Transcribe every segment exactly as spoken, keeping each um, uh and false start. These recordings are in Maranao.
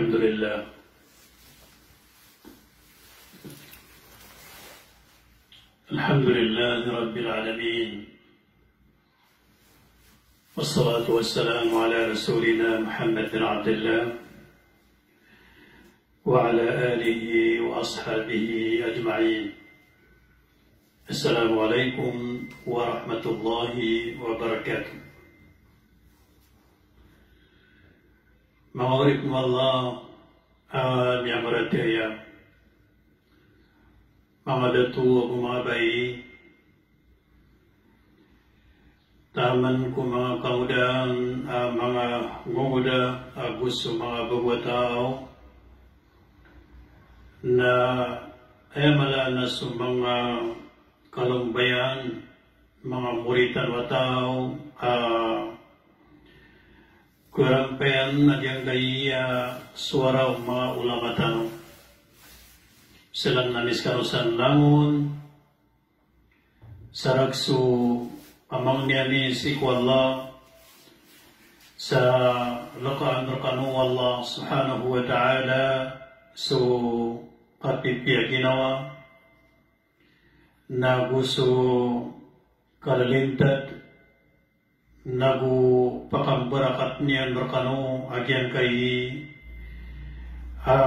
الحمد لله. الحمد لله رب العالمين. والصلاة والسلام على رسولنا محمد بن عبد الله وعلى آله وأصحابه أجمعين. السلام عليكم ورحمة الله وبركاته. Manga oripn o Allah a miyamaratiyaya, manga dato ago manga bai, taman ko manga kangodaan a manga ngongoda ago so manga bago a taw, na aya mala na so manga kalombayan, manga mori tano a taw a korampayan a giyangkaya sowara o manga olama tano. Salam na miskano san langon, sa rakhs o pamangnin iyan sii ko Allah, sa lakaan rkano o Allah subhanahu wa ta'ala so kapipiya ginawa, nago so kalalintad, nago pakambarakatn iyan rkano a giyangkai a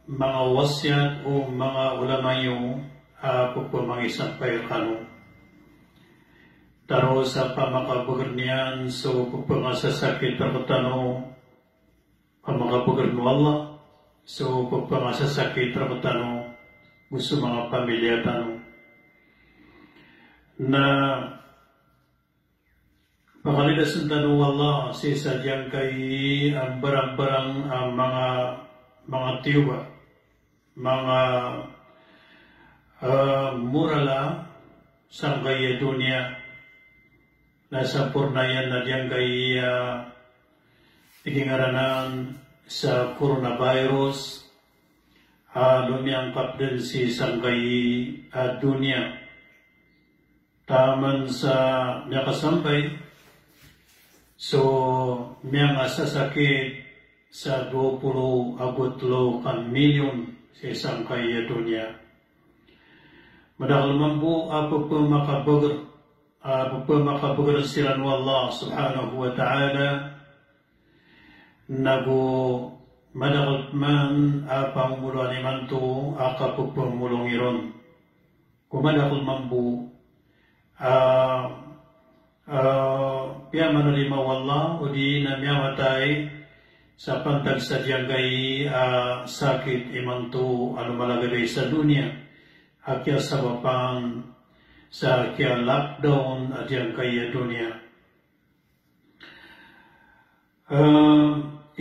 manga wasiyat o manga olama iyo a pphamangisampay rkano. Taro sa pamakabagr niyan so pphangasasakit rktano, pamakabagr o Allah so pphangasasakit rktano, go so manga pamilya tano. Na pakalidasan tano o Allah sii sa giyangkai a mbarangbarang a manga, manga tiyoba, manga, eh, morala sangkai a doniya. Na samporna iyan a giyangkai a ig ingaranan sa coronavirus a lomiyangkap dn sii sangkai a doniya. Taman sa miyakasampay so miyangasasakit sa dowa polo ago tlo ka milyon sii sangkai a doniya. Madakl mambo a pphamakabagr, a pphamakabagr siran o Allah subhanahu wa ta'ala, nago madakl pman a pamomoloan imanto a kapphomolong iron. Ko madakl mambo a, a, piyamanarima o Allah odi na miyamatay sa pantag sa giyangkai a sakit imanto a lomalagad ai sa doniya a kiyasabapan sa kiya-lockdown a giyangkai a doniya. Eh,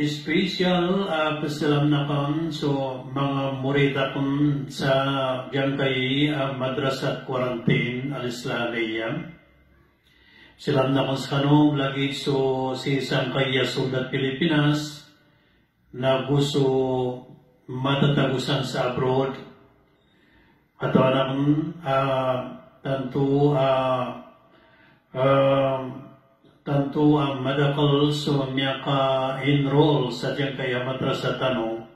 special a psalam akn so manga morit akn sa giyangkai a Madrasat Quarantine Al-Islamiyah. Salam akn skano lagid so sii sangkai a soldat Pilipinas, nago so matatago san sa abroad, katawan akn a tanto a, a, tanto a madakl so miyaka-enroll sa giyangkai a madrasa tano,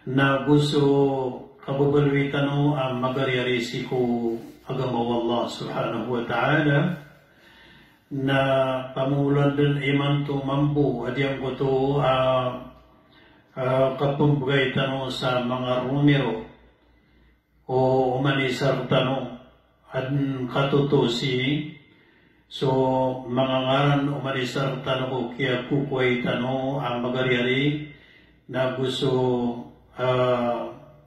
nago so kababaloy tano a magariyari sii ko agama o Allah subhanahu wa ta'ala. Na pamomoloan dn imanto mambo a giyangkoto a, a, kapmbgay tano sa manga romero o oman i isa rktano a dn katotosi so manga ngaran o oman i isa rktano ko kiyakokowai tano a magariyari, nago so, a,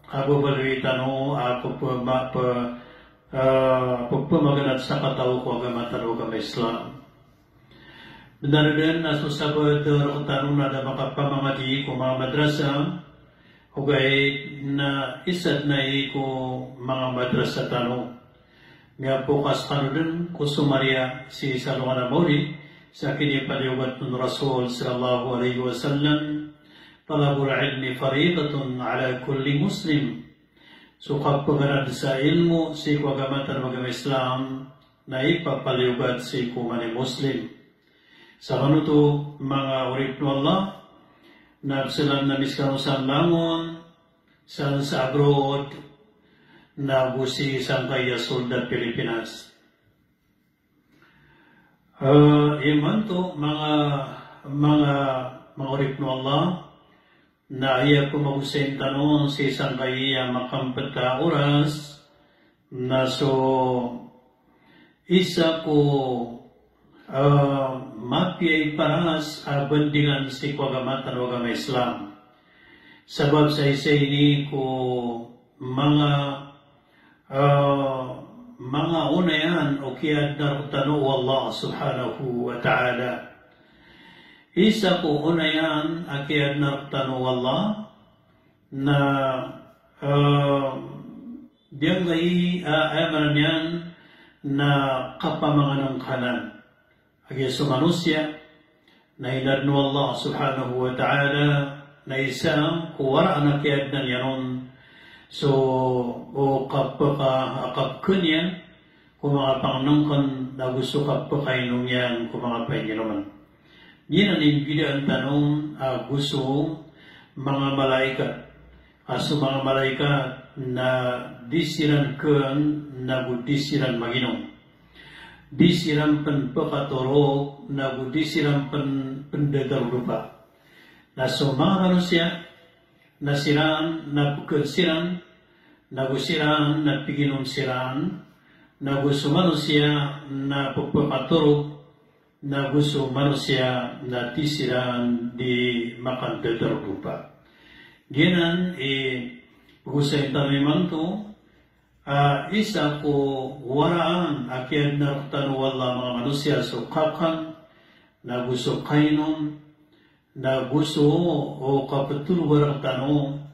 kababaloy tano a ppha-, ma-, ppha-, a, pphamagana sa kataw ko agama tano a agama Islam. Bnar dn a so sabaad rktano na da makapamangadi ko manga madrasa, ogaid na isa dn ai ko manga madrasa tano. Miyapokas kano dn ko somariya sii sa alongan a maori, sa kinipaliyogat o Rasul sallallahu alaihi wasallam, "Talabul ilmi faridatun ala kulli muslim." So kapaganad sa ilmo sii ko agama tano a agama Islam na ipapaliyogat sii ko oman i Muslim. Sa manoto manga oripn o Allah, Na pzalam na miskano sa langon, san sa abroad, na go sii sangkaya sold a Pilipinas. Eh, imanto, manga, manga, manga oripn o Allah, na aya pamagosayn tano sii sangkaya makampet a oras, na so isa ko, eh, mapiya i paras a bandingan sii ko agama tano a agama Islam. Sabap sa isa ini ko manga, eh, manga onayan o kiyaadna rktano o Allah subhanahu wa ta'ala. Isa ko onayan a kiyaadna rktano o Allah na, eh, giyangkai, eh, aya maana niyan na kapamanganengkanan. Agiya so manosiya na inadn o Allah subhanahu wa ta'ala na isa ko waraan a kiyaadna niyan on so, o kapka, a kapkn iyan ko manga pangnengkn, na go so kapkainom iyan ko manga painginomn. Giyanan i mbidaan tano a go so manga malaikat. A so manga malaikat na di siran kn na go di siran manginom. Di siran pn pkatorog na go di siran pn, pndadarodopa. Na so manga manosiya na siran na pkn siran, na go siran na piginom siran, na go so manosiya na ppkatorog, na go so manosiya na di siran di makandadarodopa. Giyanan i pagosayn tano imanto, a isa ko waraan a kiyaadna rktano o Allah manga manosiya so kakn, na go so kainom, na go so o kaptoroga rktano,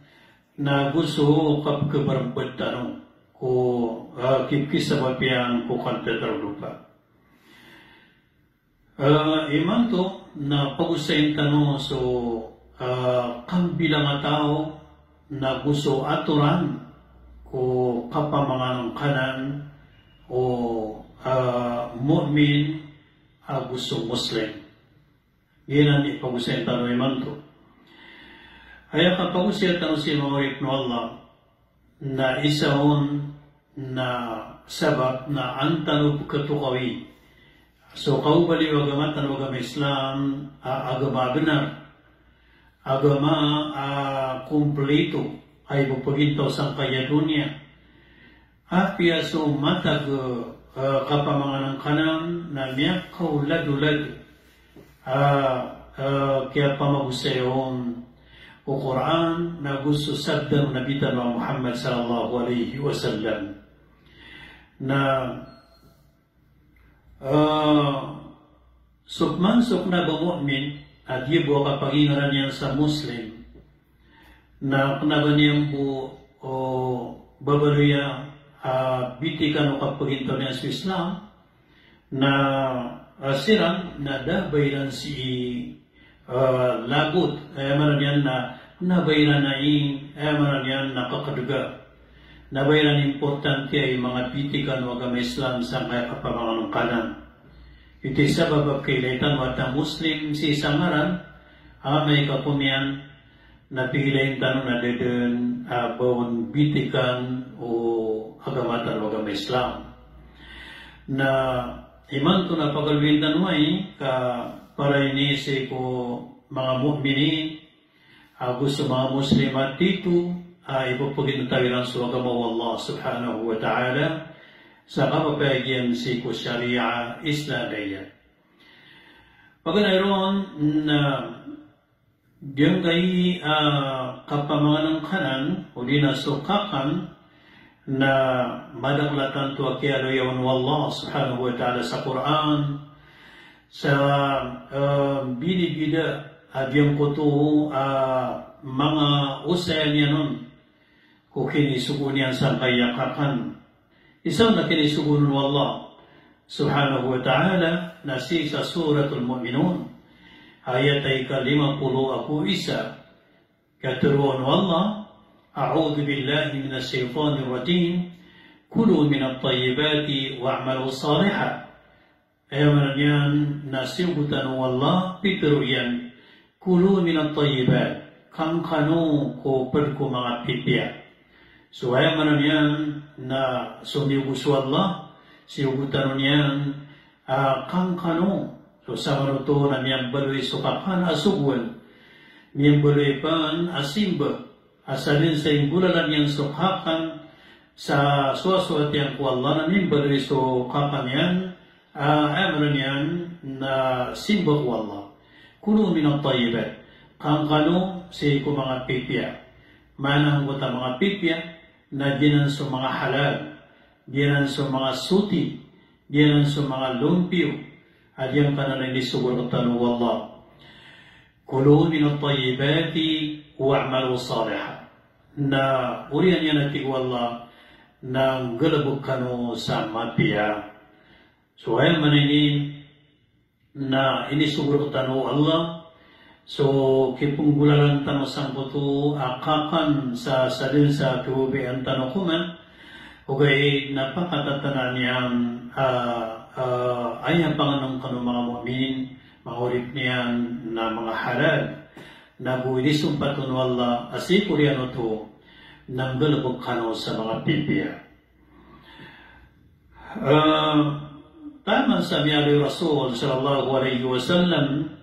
na go so kapkbarmbd tano ko, eh, kipkisabap iyan ko kandadarodopa. Eh, imanto na pagosayn tano so, eh, kambilang a taw na go so atoran ko kapamanganengkanan o, eh, mu'min ago so Muslim. Giyanan i pagosayn tano imanto. Aya kapagosaya tano sii manga oripn o Allah, na isa on na sabap na an tano pkhatokawi so kaobaliyo a agama tano a agama Islam a agama a bnar, agama a komplito a ipopagintaw sangkaya doniya. Apiya so matag, eh, kapamanganengkanan na miyakaoladolad, eh, eh, kiyapamagosaya on o Qur'an na go so sabda o Nabi tano a Muhammad sallallahu alaihi wasallam. Na, eh, so pman so kna ba mu'min a giya bo a kapagingaran iyan sa Muslim, na kna ba niyan bo, o, babaloya a bitikan o kapagintaw niyan so Islam, na, ah, siran na da ba iran sii, ah, lagot, aya maana niyan na, na ba iran ai, aya maana niyan na kakdga, na ba iran importante i manga bitikan o agama Islam sangkaya kapamanganengkanan. Ito i sabap a pkhailay tano a da Muslim sii sa ngaran, amay ka kon iyan, na pigilayin tano na da dn a ba on bitikan o agama tano a agama Islam. Na imanto na pagaloyin tano ai ka para ini sii ko manga mu'minin ago so manga Muslimat tito a ipopagintaw iran so agama o Allah subhanahu wa ta'ala sa kapapayagiyan sii ko Sharia Islamiyah. Paganay ron na giyangkai a kapamanganengkanan, odi na so kakan, na madakl a tanto a kiyaloya on o Allah subhanahu wa ta'ala sa Qur'an, sa, eh, binibida a giyangkoto a manga osayan iyan on ko kinisogo niyan sangkaya kakan. Isa on a kinisogo on o Allah subhanahu wa ta'ala na sii sa Suratul Mu'minun, ayat a ika lima polo ago isa. Katharo on o Allah, "A'udhu billahi minash shaytanir rajim. Kulu minat tayyibati wa'malu salihan." Aya maana niyan na siyogotan o Allah, pitharo iyan, Kulu minat tayyibat, kangkano ko pd ko manga pipiya. So aya maana niyan na so miyogo so Allah, siyogo tano niyan, ah, kangkano. So samanoto na miyambaloy so kakan a sogoan, miyambaloy pn a simba, a sadn sa inggolalan iyan so kakan sa soasoat iyan ko Allah na mimbaloy so kakan iyan, ah, aya maana niyan na simba ko Allah. Kulu minat tayyibat. Kangkano sii ko manga pipiya. Maana angkoto a manga pipiya na giyanan so manga halal, giyanan so manga soti, giyanan so manga lompiyo a giyangkanan a inisogo rktano o Allah. Kulu minat tayyibati wa'malu salihan. Na oriyan iyan a tig o Allah, na nggalbk kano sa mapiya. So aya maana ini na inisogo rktano o Allah, so kipnggolalan tano sangkoto a kakan sa sadn sa kibabayaan tano koman, ogaid na pakatatanaan iyan, ah, ah, aya pangnngkn o manga mu'min, manga oripn iyan na manga halal, nago inisompat on o Allah a sii ko oriyan oto na nggalbk kano sa manga pipiya. Ah, taman sa miyaaloy o Rasul sallallahu alaihi wasallam,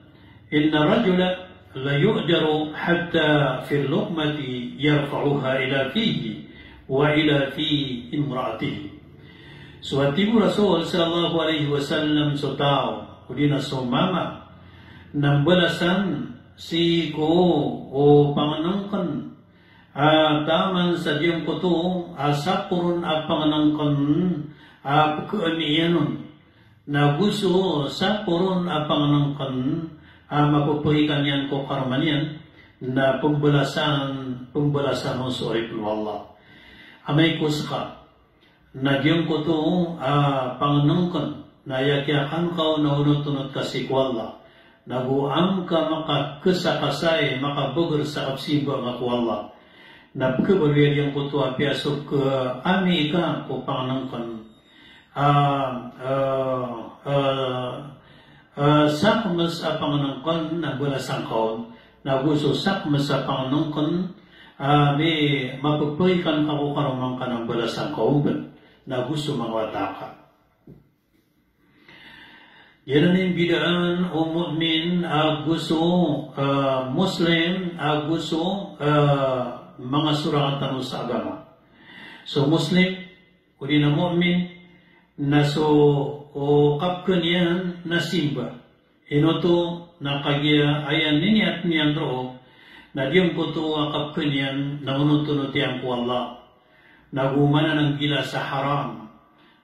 "Innar rajula la yu'jaru hatta fil luqmati yarfa'uha ila fihi wa ila fi imra'atihi." So a tig o Rasul sallallahu alaihi wasallam, so taw, odi na so mama, na mbalasan sii ko, o, pangnngkn, ah, taman sa giyangkoto a saporon a pangnngkn a pkhaami iyan on, nago so saporon a pangnngkn a mapphaikan iyan ko karoma niyan, na pmbalasan, pmbalasan on so oripn o Allah. Amay ko ska na giyangkoto a pangnngkn na aya kiyakan ka on na onot-onot ka sii ko Allah, nago an ka makakasakasay, makabagr sa kapsimba nga ko Allah, na pkhabaloy a giyangkoto a apiya so pkhaami ka ko pangnngkn, ah, ah, ah, ah, sakms a pangnngkn na mbalasan ka on, nago so sakms a pangnngkn a, mi, mapphaikan ka ko karoma ngka na mbalasan ka on pn, nago so manga wata ka. Giyanan i mbidaan o mu'min ago so, ah, Muslim ago so, ah, manga sorang tano sa agama. So Muslim, odi na mu'min, na so, o, kapkn iyan na simba. Ino oto? Na kagiya aya niniyat niyan roo na giyangkoto a kapkn iyan na onot-onot iyan ko Allah, nago manananggila sa haram,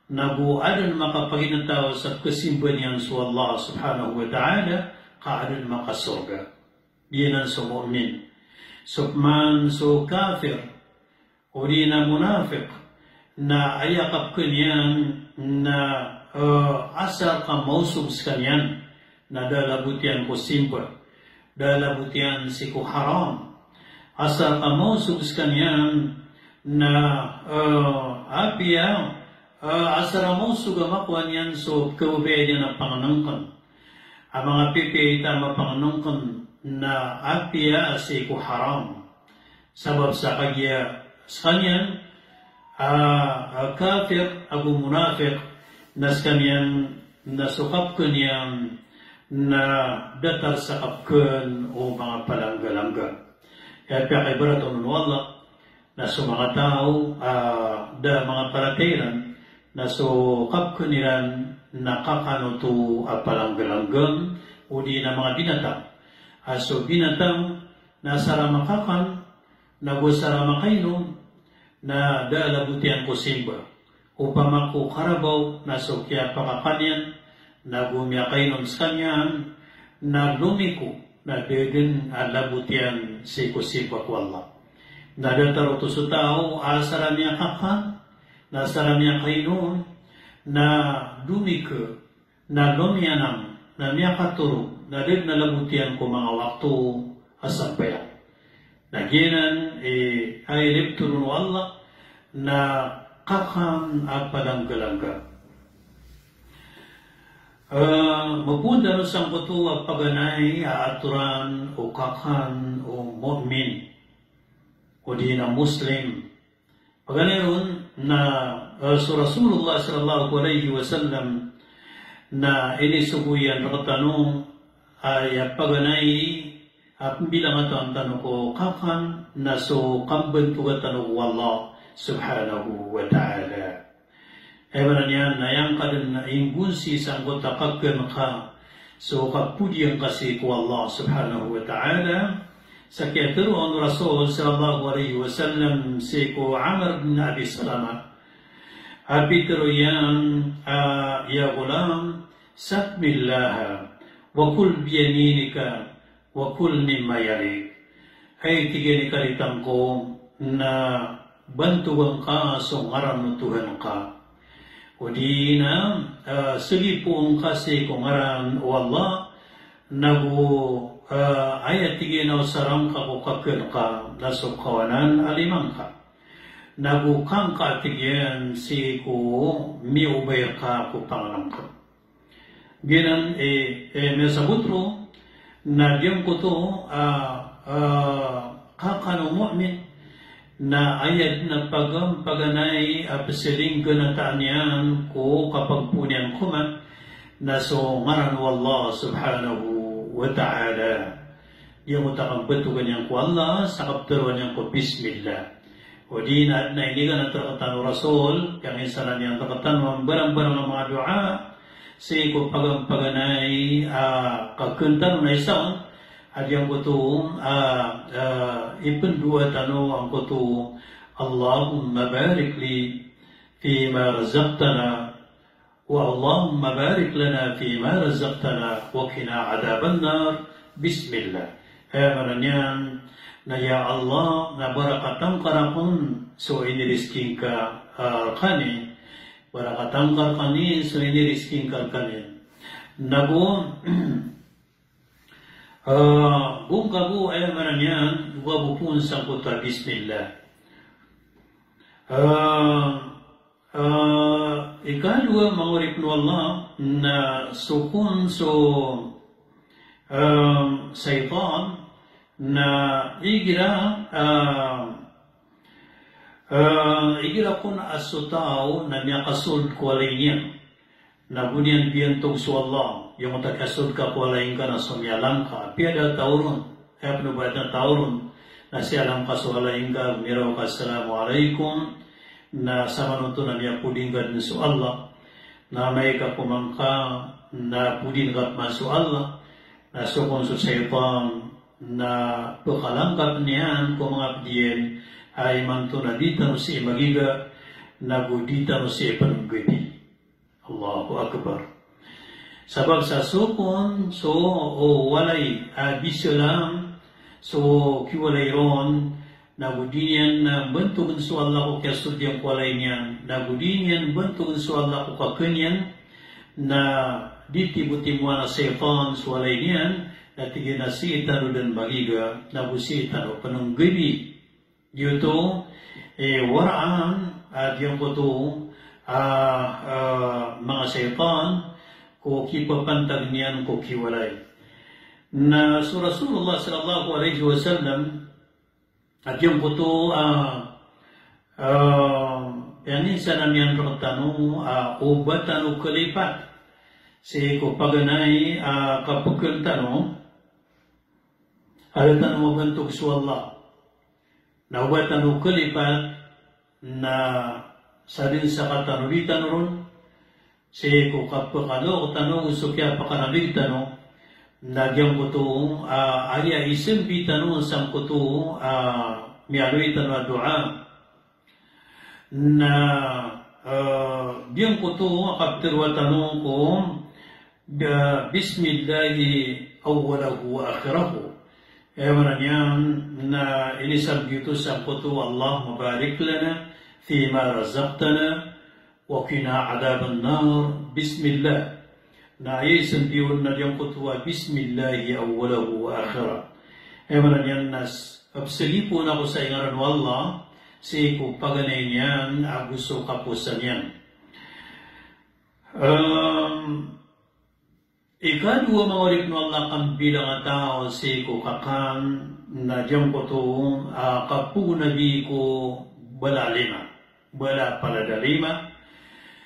nago adn makapagintaw sa kasimba niyan so Allah subhanahu wa ta'ala, ka adn makasorga. Giyanan so mu'min. So pman so kafir, odi na munafiq, na aya kapkn iyan na, eh, asar ka maosog skaniyan na da a labot iyan ko simba, da a labot iyan sii ko haram. Asar ka maosog skaniyan na, eh, apiya, eh, asar a maosog a makowa niyan so pkhababayaan iyan a pangnngkn. A manga pipiya i ta a mapangnngkn na apiya sii ko haram. Sabap sa kagiya skaniyan a, a kafir ago munafiq, na skaniyan na so kapkn iyan na datar sa kapkn o manga palanggalangga. Aya piyakaibarat on o Allah, na so manga taw a da a manga paratiyaya iran, na so kapkn iran na kakan oto a palanggalangga, odi na manga binatang. A so binatang na asar a makakan, nago asar a makainom, na da a labot iyan ko simba. Opama ko karabaw na so kiyapakakan iyan, nago miyakainom skaniyan, na lomiko, na da dn a labot iyan sii ko simba ko Allah. Na datar oto so taw a asar a miyakakan, na asar a miyakainom, na lomiko, na lomiyanam, na miyakatorog, na da dn a labot iyan ko manga wakto a sambayang. Na giyanan, eh, aya inipthoron o Allah na kakan a palanggalangga. Eh, mapon tano sangkoto a paganay a atoran o kakan o mu'min, odi na Muslim. Paganay ron na, eh, so Rasulullah sallallahu alaihi wasallam na inisogo iyan rektano a aya paganay a pembilangatan tano ko kakan na so kambantogan tano ko Allah subhanahu wa ta'ala. Aya maana niyan na aya ngka den inggonsi sangkoto a kakan ka so kapodian ka sii ko Allah subhanahu wa ta'ala. Sa kiyateroa o Rasul sallallahu alaihi wasallam sii ko Amr bin Abi Salamah a pitero iyan a, "Ya ghulam, sammillaha wa kul biyaminika wa kul mimma yalik." Hay, tig iyan, i karitan ko, na bantogan ka so ngaran o Tuhan ka. Odi na, eh, segipoon ka sii ko ngaran o Allah, nago, eh, aya tig iyan a osara ngka ko kakan ka na so kawanan a lima ngka. Nago kan ka, tig iyan, sii ko miyaobay rka ko pangnngkn. Giyanan, eh, eh, miyasabot ron na giyangkoto a, ah, kakan o mu'min na aya den a pagam-, paganay a peselingkanataan iyan ko kapagpoon iyan koman na so ngaran o Allah subhanahu wa ta'ala. Giyangkoto a kambantogan iyan ko Allah sa kapteroa niyan ko bismillah. Odi na, na iniganat rektano o Rasul, kagiya insan iyan rektano a mbarambarang a manga doa sii ko pagam-, paganay a kakan tano na isa on a giyangkoto a, ah, ipendoa tano angkoto, "Allahumma barik li fima razaqtana, wa Allahumma barik lana fima razaqtana, wa qina adhaban nar, bismillah." Aya maana niyan na, "Ya Allah, na barakatan ka rakn so inirizki ngka, ah, rkami, barakatan ka rkami so inirizki ngka rkami." Nago, ah, go ngka bo, aya maana niyan, go ka bo poon sangkoto a bismillah. Ah, ah, ikadowa, manga oripen o Allah, na so kon so, ah, shaytan na igira, ah, ah, igira kon a so taw na miyakasold ko walay niyan. Na go niyan biyantog so Allah, giyangkoto a kiyasold ka ko walay ngka na so miyalam ka, apiya da taw ron, aya penoba na taw ron, na siyalam ka so walay ngka, miraw ka, "Assalamu alaikum," na samanoto na miyapodi ngka den so Allah, na amay ka ko mangka, na podi ngka pman so Allah, na so kon so shaytan, na pekalangkap niyan ko manga ped iyan, a imanto na di tano sii magiga, na go di tano sii penenggebi. Allahu Akbar. Sabap sa so kon so, o, walay a bisalam so kiwalay ron, na go di niyan, ah, bantogen so Allah ko kiyasold iyan ko walay niyan, na go di niyan bantogen so Allah ko kakan iyan, na di tibotimoan a shaytan so walay niyan, na tig iyan a sii tano den magiga, na go sii tano penenggebi. Giyoto, eh, waraan a giyangkoto a, ah, manga shaytan ko kipapantag niyan ko kiwalay. Na so Rasulullah sallallahu alaihi wasallam a giyangkoto a, ah, aya niyan sa na miyaneg rektano a oba tano kalipat sii ko paganay a kapeken tano a da tano mabantog so Allah. Na oba tano kalipat na sadn sa katanodi tano ron sii ko kapekalo tano so kiyapakanabig tano, na giyangkoto a, aya isambi tano sangkoto a miyaaloy tano a doa. Na, eh, giyangkoto a kapteroa tano ko, eh, bismillahi awwalahu wa akhirahu. Aya maana niyan na inisambi oto sangkoto, "Allahumma barik lana fima razaqtana wa qina adhaban nar, bismillah." Na aya isambi on na giyangkoto a bismillahi awwalahu wa akhirah. Aya maana niyan na s-, psalipoon ako sa ingaran o Allah sii ko paganay niyan ago so kapowasa niyan. Em, Ikadowa, manga oripn o Allah, a kambilang a taw sii ko kakan na giyangkoto a kapagonab ko bala a lima, bala a palad a lima.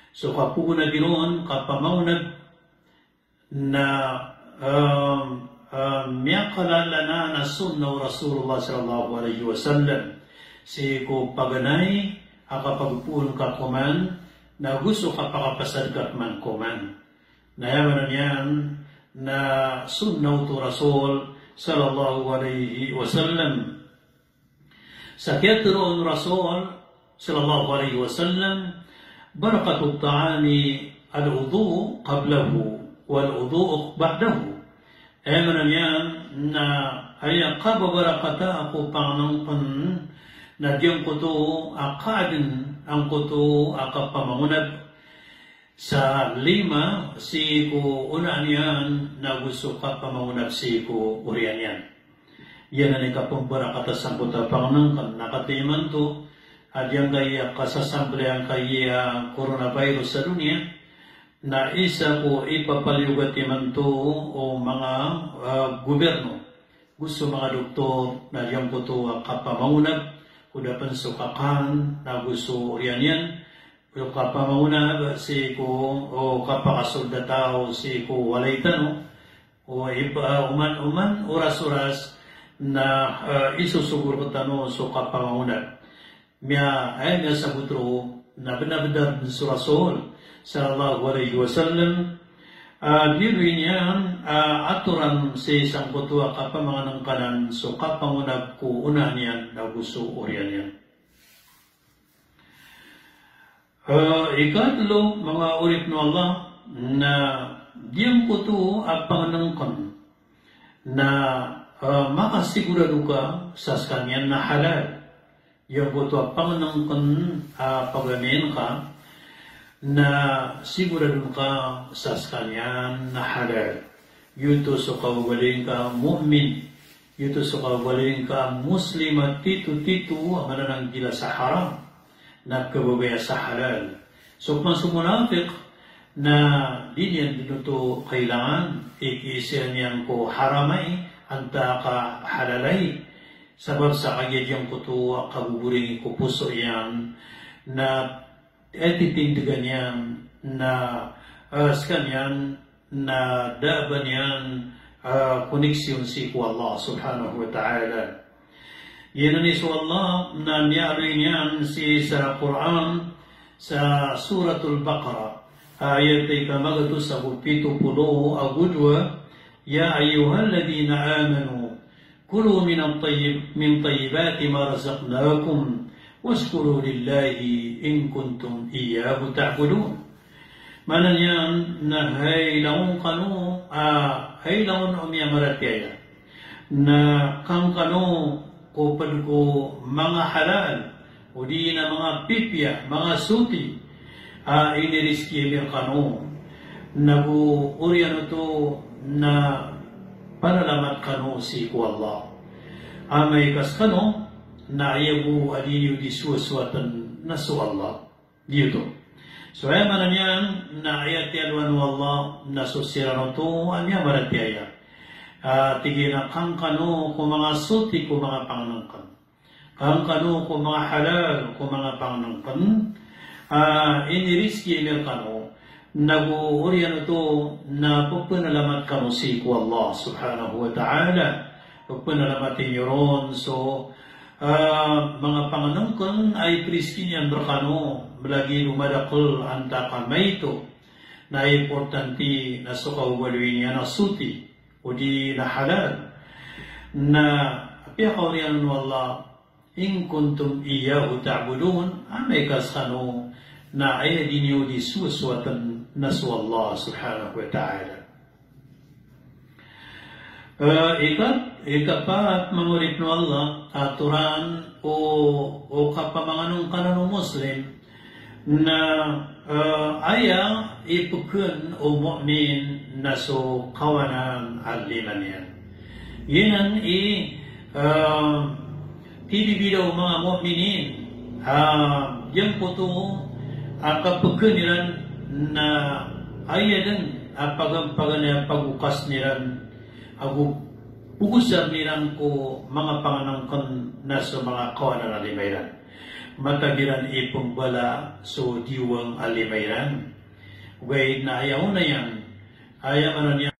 So kapagonab ron, kapamangonab, na, em, em, miyakala anan a sunnah o Rasulullah sallallahu alaihi wasallam sii ko paganay a kapagpoon ka koman, na go so kapakapasad ka pman koman. Na aya maana niyan na sunnah oto o Rasul sallallahu alaihi wasallam. Sa kiyatharo o Rasul sallallahu alaihi wasallam, "Barakatut ta'ami al-wudu'u qablahu wal-wudu'u ba'dahu." Aya maana niyan na aya kababarakata ko pangnngkn na giyangkoto a kaadn angkoto a kapamangonab sa lima sii ko onaan iyan, na go so kapamangonab sii ko oriyan iyan. Giyanan i kapmbarakata sangkoto a pangnngkn. Na katii imanto a giyangkaya kasasambalay angkaya coronavirus sa doniya, na isa ko ipapaliyogat imanto o manga, ah, gobyerno go so manga doktor na giyangkoto a kapamangonab ko da pn so kakan na go so oriyan iyan, o kapamangonab sii ko, o kapakasold a taw sii ko walay tano, o ipa-, oman, oman oras-oras na, eh, isosogo rktano so kapamangonab. Miya, eh, miyasagot roo na bnar-bnar dn so Rasul sallallahu alaihi wasallam, ah, biyaloy niyan, ah, atoran sii sangkoto a kapamangnngkn anan so kapangonab ko onaan iyan na go so oriyan iyan. Eh, ikatlo, manga oripn o Allah, na giyangkoto a pangnngkn na, eh, makasigorado ka sa skaniyan na halal. Giyangkoto a pangnngkn a pagamiin ka na sigorado ka sa skaniyan na halal. Giyoto so kaogalin ka mu'min. Giyoto so kaogalin ka Muslim a tito-tito a manananggila sa haram na kababaya sa halal. So pman so munafiq na di niyan dn oto kailangan, ikiisa niyan ko haram ai antaa ka halal ai. Sabap sa kagiya giyangkoto a kaboboring ko poso iyan na titindgan iyan na, eh, skaniyan na da a ba niyan, ah, koneksiyon sii ko Allah subhanahu wa ta'ala. Giyanan i so Allah na miyaaloy niyan sii sa Qur'an, sa Suratul Baqarah, ayat a ika magatos ago pito polo ago dowa, "Ya ayyuhalladhina amanu, kulu minat tayyib-, min tayyibati ma razaqnakum, washkuru lillahi in kuntum iyyahu ta'budun." Maana niyan na hay langon kano, ah, hay langon o miyamaratiyaya. Na kan kano ko pd ko manga halal, odi na manga pipiya, manga soti, a inirizki ami rkano, na go oriyan oto na panalamat kano sii ko Allah. Amay ka skano na aya bo a di niyo di sowasowatn na so Allah. Giyoto. So aya maana niyan na aya tiyalowan o Allah na so siran oto a miyamaratiyaya. Ah, tig iyan a kan kano ko manga soti ko manga pangnngkn. Kan kano ko manga halal ko manga pangnngkn, ah, inirizki ami rkano, na go oriyan oto na pphanalamat kano sii ko Allah subhanahu wa ta'ala. Pphanalamat iyo ron so, ah, manga pangnngkn a ipirizki niyan rkano, lagid o madakl antaa ka maito, na importante na so kaogalin iyan a soti odi na halal. Na apiya ka oriyan o Allah, in kuntum iyyahu ta'budun, amay ka skano na aya di niyo di sowasowatn na so Allah subhanahu wa ta'ala. Eh, ika-, ikapat, manga oripn o Allah, atoran o, o kapamangnngkn o Muslim, na, eh, aya ipkn o mu'min na so kawanan a lima niyan. Giyanan i, eh, tibibida o manga mu'minin, ah, giyangkoto a kapkn iran na aya dn a pagan, paganay a pagokas iran ago pogosar iran ko manga pangnngkn na so manga kawanan a lima iran. Matag iran ipmbala so diwang a lima iran. Ogaid na aya ona iyan, aya maana niyan